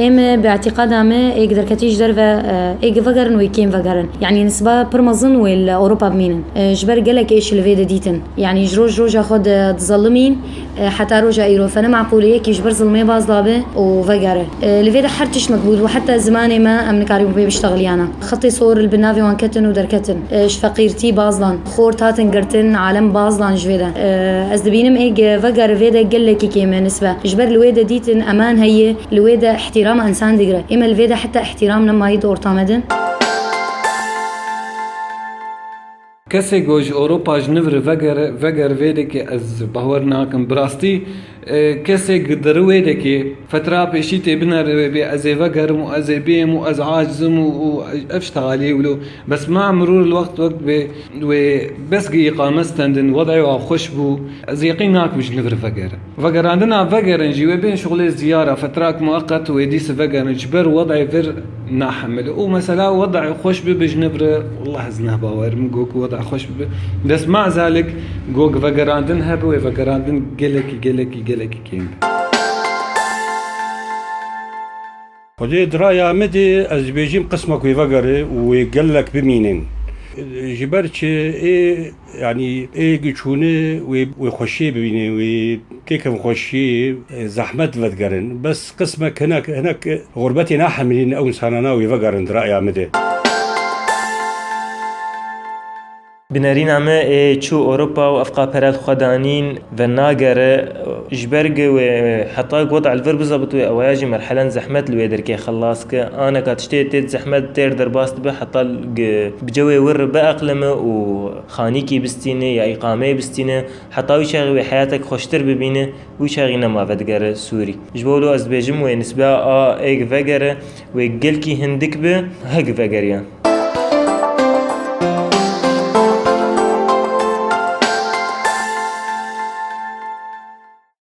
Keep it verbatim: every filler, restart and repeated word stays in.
Em bi îtîqada me êk derketî ji derve, e, êk vegerin wê kêm vegerin. Yanî nisba pir mezin wê li Ewropa bimînin. E, ji ber gelek êş li vê de dîtin. Yanî ji roj roja xwe de dizelimîn, e, heta roja îro. Fene meqûl e yekî ji ber zilmê baz dabe û vegere. E, li vê de her tişt mekbûl bû, heta zimanê me em nikarîbûn pê biştexiliyana. Xetê sor li bin navê wan ketin û derketin. E, ji feqîrtî baz dan. Xort hatin girtin, alem baz dan ji vê de. E, ez dibînim êk veger vê de gelekî kêm e nisbe. Ji ber li wê de dîtin eman heye, li wê de îhtîrama însan digire. Ême li vê de heta îhtîram nemayî di orta me de. Kesê ku ji Ewropa ji nivri vegere, veger vê dekê ez bawer nakim. Bi rastî, e, kesê ku diri wê dekê, fetra pêşî tê binere wê bê ez ê vegerim û ez ê bêm û ez aciz im û, û ev ji tealiyê wilo. Bes ma mirûr li wext wek bê wê bes gi îqame stendin, wed'ê wa xweş bû, ez yeqîn nakim ji nivri vegere. Vegerandina vegerin jî wê bên şixulê ziyara, fetrak mueqet wê dîs vegerin, ji ber wed'ê vir nahemil. Û mesela wed'ê xweş bibe ji nivri, wallah ez neh bawer im, gok wed'ê xweş bibe. Bes ma zalik gok vegerandin hebe, wê vegerandin gelekî, gelekî, gelekî kêm be. Xwedê di raya min de ez dibêjim qismek wê vegere û wê gelek bimînin. Ji ber çi ê, yanî ê giçûne wê, wê xweşiyê bibîne, wê têkevin xweşiyê, e, zehmet vedigerin. Bes qismek hinek, hinek xurbetê nahemilîn ew însanana wê vegerin di raya min de. Binerîna me ê çû Ewropa û evqa pere li xwe danîn venagere, ji ber gi wê heta ku weda li vir bizebit wê ewaya jî merhelen zehmet li wê derkê xelas ke. Aneka tiştê tê zehmet têr derbas dibe heta gi bi cewê wir bieqlime û xanîkî bistîne ya îqameyê bistîne, heta wî çaxî wê heyatek xweştir bibîne, wî çaxî nema vedigere Sûrî. Ji bo wilo ez dibêjim wê nisbeya a êk vegere wê gelkî hindik bi, heg vegeriya.